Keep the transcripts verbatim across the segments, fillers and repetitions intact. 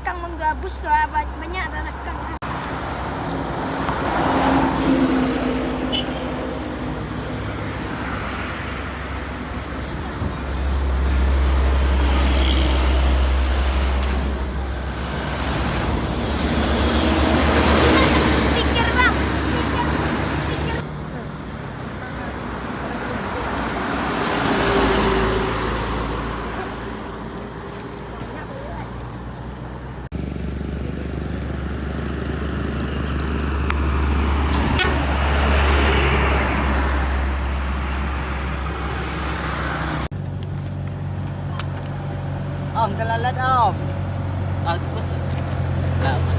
Kang manggabus tu, ah, ba-, banyak dah kang. Pikir, Bang. Pikir, pikir. Om, talalat, Om. Ah, tu pas. Lah, pas.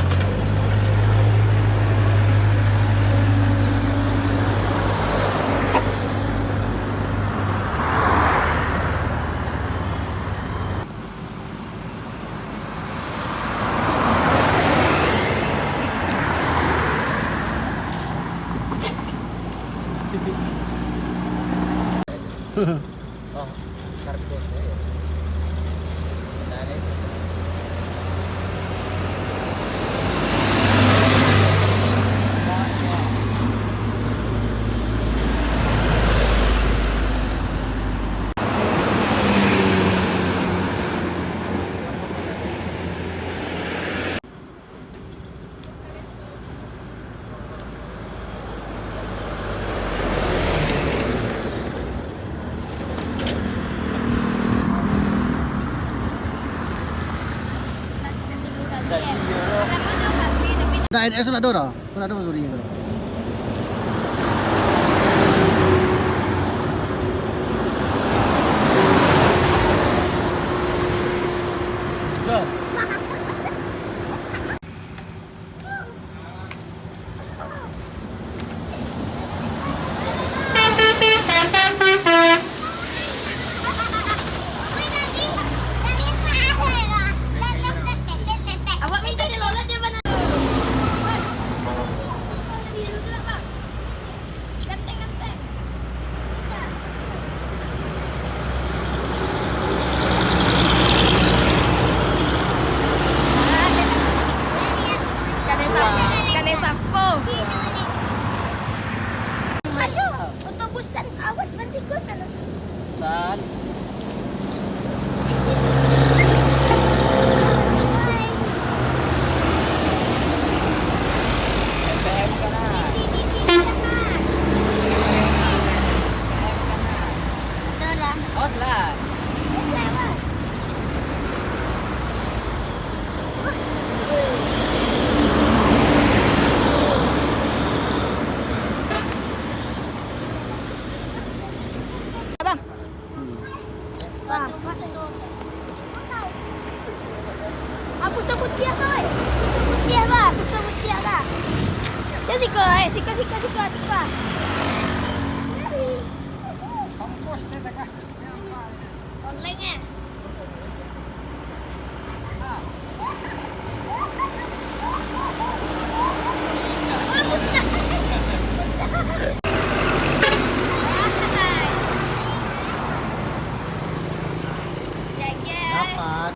Oh, karbon, eh. Menarik. Dah, N S tu nak ada dah. Kau nak ada Mazuri kau? Dah. Awak minta dilolat je, Bang. Ganteng, ganteng. Kanai sa-, kanai sapo? Aduh, otobusan, awas, Bang, siku sana. San. Abang. Wah, puso. Ah, puso putiah, boy. Puso putiah, bah. Puso putiah, bah. Dia siko, eh. Siko, siko, siko, siko. Online, eh. Dapat.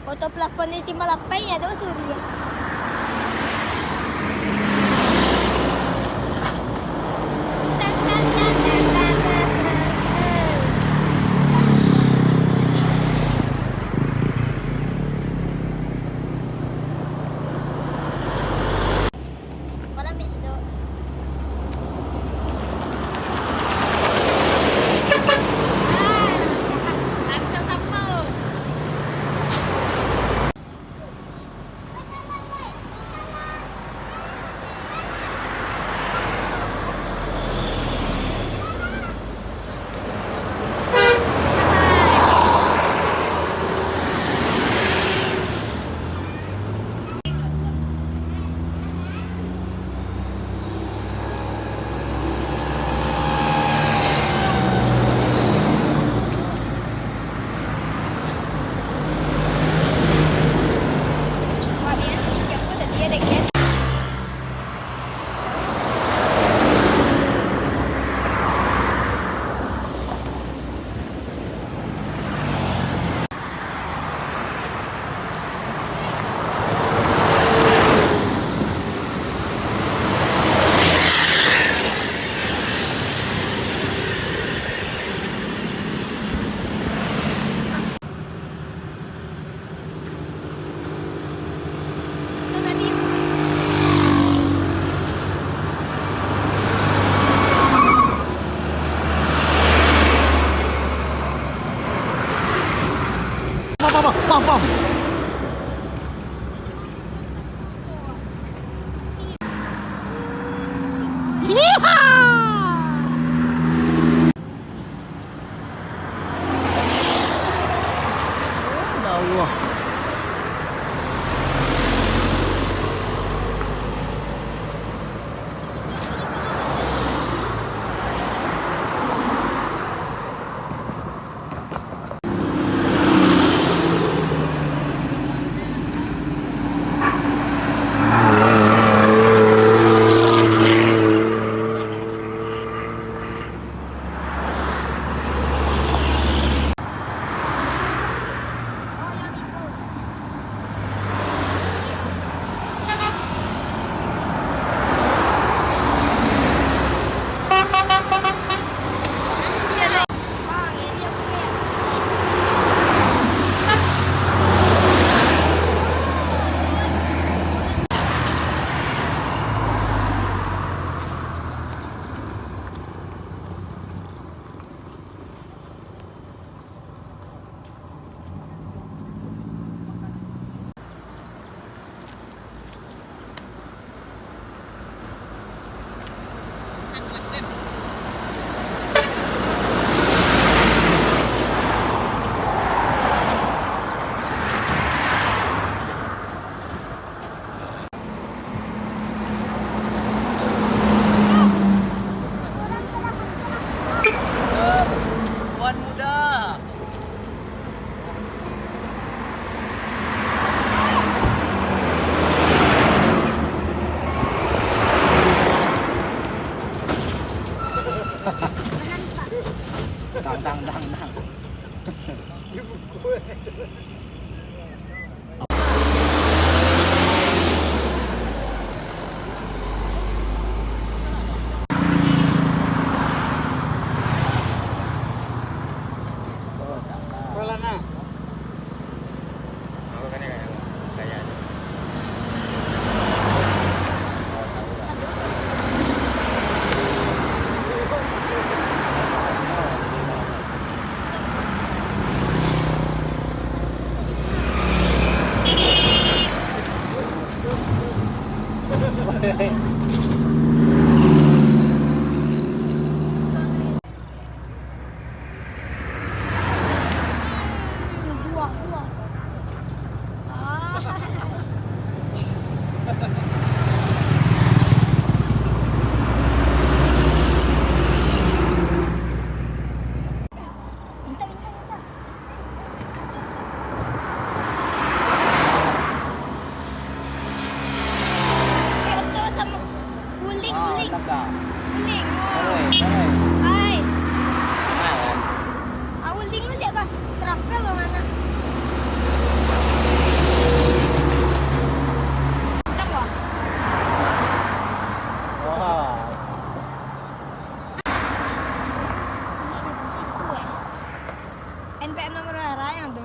Foto plafon di Simpang Lapan ya, tu suri. Malam di situ. Ah, langsung sapu. Pam, pam, pam. Yeehaw! Ya Allah. Tuan muda. Dang, dang, dang, dang. Oto samo. Guling, ah, guling. Mantap dah. Guling. Oh. Taruih, taruih. Hai. Taruih. Ah, guling mah dia kah? Travel lo mana? Macam apa? Wah. N P M nomor merah yang tu.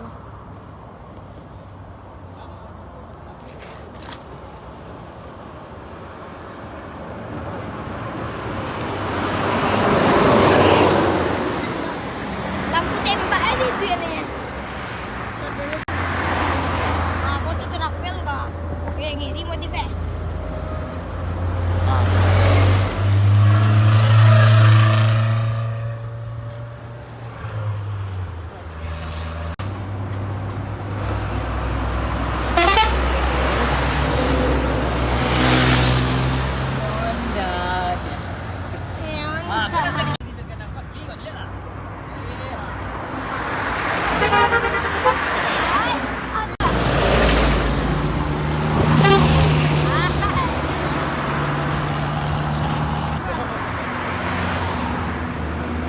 Lampu tembak aja itu ya, Naya. Ah, kau tu Rafael kah? Oke, ngiri motif eh.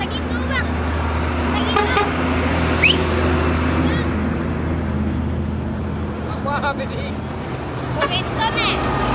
Sagitu, Bang. Sagitu. Apa, Bedi? Benton, eh.